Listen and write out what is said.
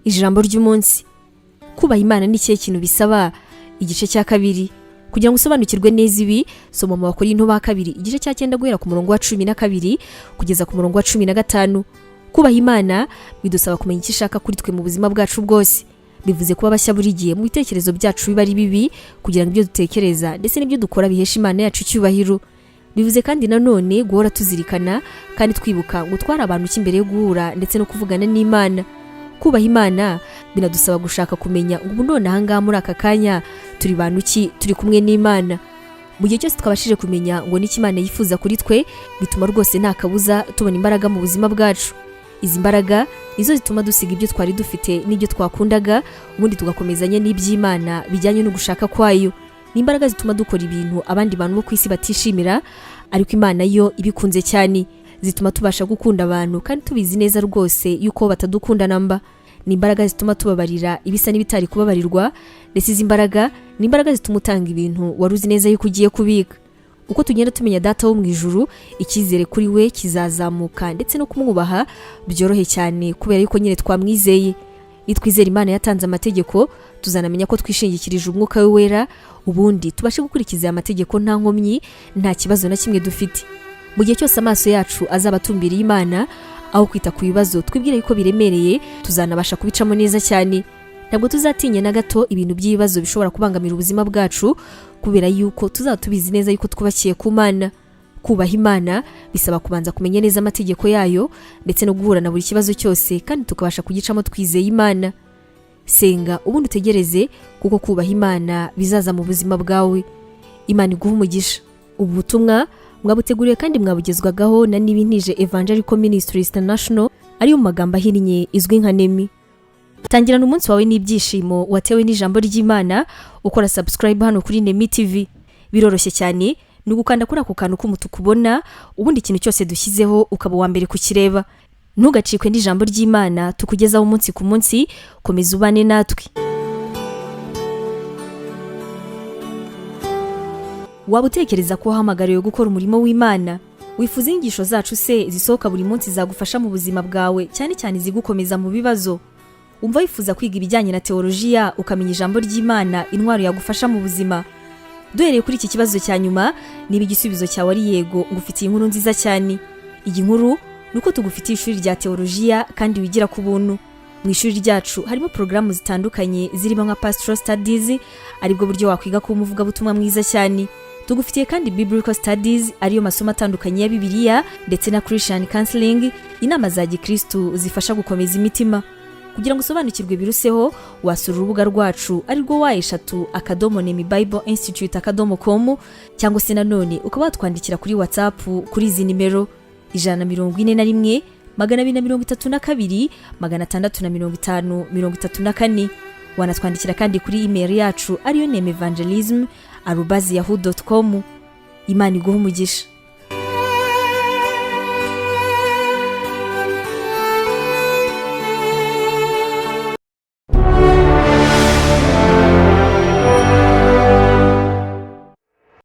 Ijambo ry'umunsi: Kubaha Imana ni ikihe kintu bisaba? Igice cya kabiri. Kugira ngo usobanukirwe neza ibi, soma mu Bakorinto ba kabiri, igice cya 9, guhera ku murongo wa 12 kugeza ku murongo wa 15. Kubaha Imana bidusaba kumenya icyo ishaka kuri twe mu buzima bwacu bwose. Bivuze kuba bashya buri gihe mu bitekerezo byacu biba ari bibi, kugira ngo ibyo dutekereza ndetse n'ibyo dukora biheshe Imana yacu icyubahiro. Bivuze kandi nanone guhora tuzirikana kandi twibuka ngo twari abantu ki mbere yo guhura ndetse no kuvugana n'Imana. Kubaha Imana binadusaba gushaka kumenya ngo ubu none ahangaha muri aka kanya turi bantu ki turi kumwe n'Imana. Mu gihe cyose twabashije kumenya ngo n'icyo Imana yifuza kuri twe, bituma rwose nta kabuza tubona imbaraga mu buzima bwacu. Izi mbaraga nizo zituma dusiga ibyo twari dufite n'ibyo twakundaga, ubundi tugakomezanya n'iby'Imana bijyanye no gushaka kwayo. Ni imbaraga zituma dukora ibintu abandi bantu bo ku isi batishimira, ariko Imana yo ibikunze cyane. Zituma tubasha gukunda abantu kandi tubizi neza rwose yuko batadukunda namba. Ni imbaraga zituma tubabarira ibisa n'ibitari kubabarirwa. Ndetse izi mbaraga ni imbaraga zituma utanga ibintu wari uzi neza yuko ugiye kubika. Uko tugenda tumenya Data wo mu ijuru, icyizere kuri we kizazamuka, ndetse no kumwubaha byorohe cyane, kubera yuko nyine twamwizeye. Nitwizera Imana yatanze amategeko, tuzanamenya ko twishingikirije Umwuka we Wera, ubundi tubashe gukurikiza aya mategeko nta nkomyi, nta kibazo na kimwe dufite. Mu gihe cyose amaso yacu azaba atumbiriye Imana aho kwita ku bibazo twibwira yuko biremereye, tuzanabasha kubicamo neza cyane. Ntabwo tuzatinya na gato ibintu by'ibibazo bishobora kubangamira ubuzima bwacu, kubera yuko tuzaba tubizi neza yuko twubakiye ku Mana. Kubaha Imana bisaba kubanza kumenya neza amategeko yayo, ndetse no guhura na buri kibazo cyose kandi tukabasha kugicamo twizeye Imana. Senga ubundi utegereze, kuko kubaha Imana bizaza mu buzima bwawe. Imana iguha umugisha. Ubu butumwa mwabuteguriwe kandi mwabugezwagaho na Nibintije Evangelical Ministries International, ariyo mu magambo ahinnye izwi nka NEMI. Tangirana umunsi wawe n'ibyishimo watewe n'ijambo ry'Imana ukora subscribe hano kuri Nemi TV. Biroroshye cyane, ni ugukanda kuri ako kantu k'umutuku ubona, ubundi ikintu cyose dushyizeho ukaba uwa mbere kukireba. Ntugacikwe n'ijambo ry'Imana tukugezaho umunsi ku munsi. Komeza ubane natwe. Waba utekereza ko wahamagariwe gukora umurimo w'Imana? Wifuza inyigisho zacu se zisohoka buri munsi zagufasha mu buzima bwawe, cyane cyane izigukomeza mu bibazo? Umva wifuza kwiga ibijyanye na teolojiya, ukamenya ijambo ry'Imana, intwaro yagufasha mu buzima? Duhereye kuri iki kibazo cya nyuma, niba igisubizo cyawe ari yego, ngufitiye inkuru nziza cyane. Iyi nkuru ni uko tugufitiye ishuri rya teolojiya kandi wigira ku buntu. Mu ishuri ryacu harimo porogaramu zitandukanye zirimo nka Pastoral Studies, aribwo buryo wakwiga kuba umuvugabutumwa mwiza cyane. Tugufitiye kandi Biblical Studies, ariyo masomo atandukanye ya Bibiliya, ndetse na Christian Counseling, inama za gikristu zifasha gukomeza imitima. Kugira ngo usobanukirwe biruseho, wasura urubuga rwacu, arirwo www.nemibibleinstitute.com, cyangwa se nanone ukaba watwandikira kuri WhatsApp kuri izi nimero: 141 232 650 34. Wanatwandikira kandi kuri email yacu, ariyo nemevangelism@yahoo.com. Imana iguha umugisha.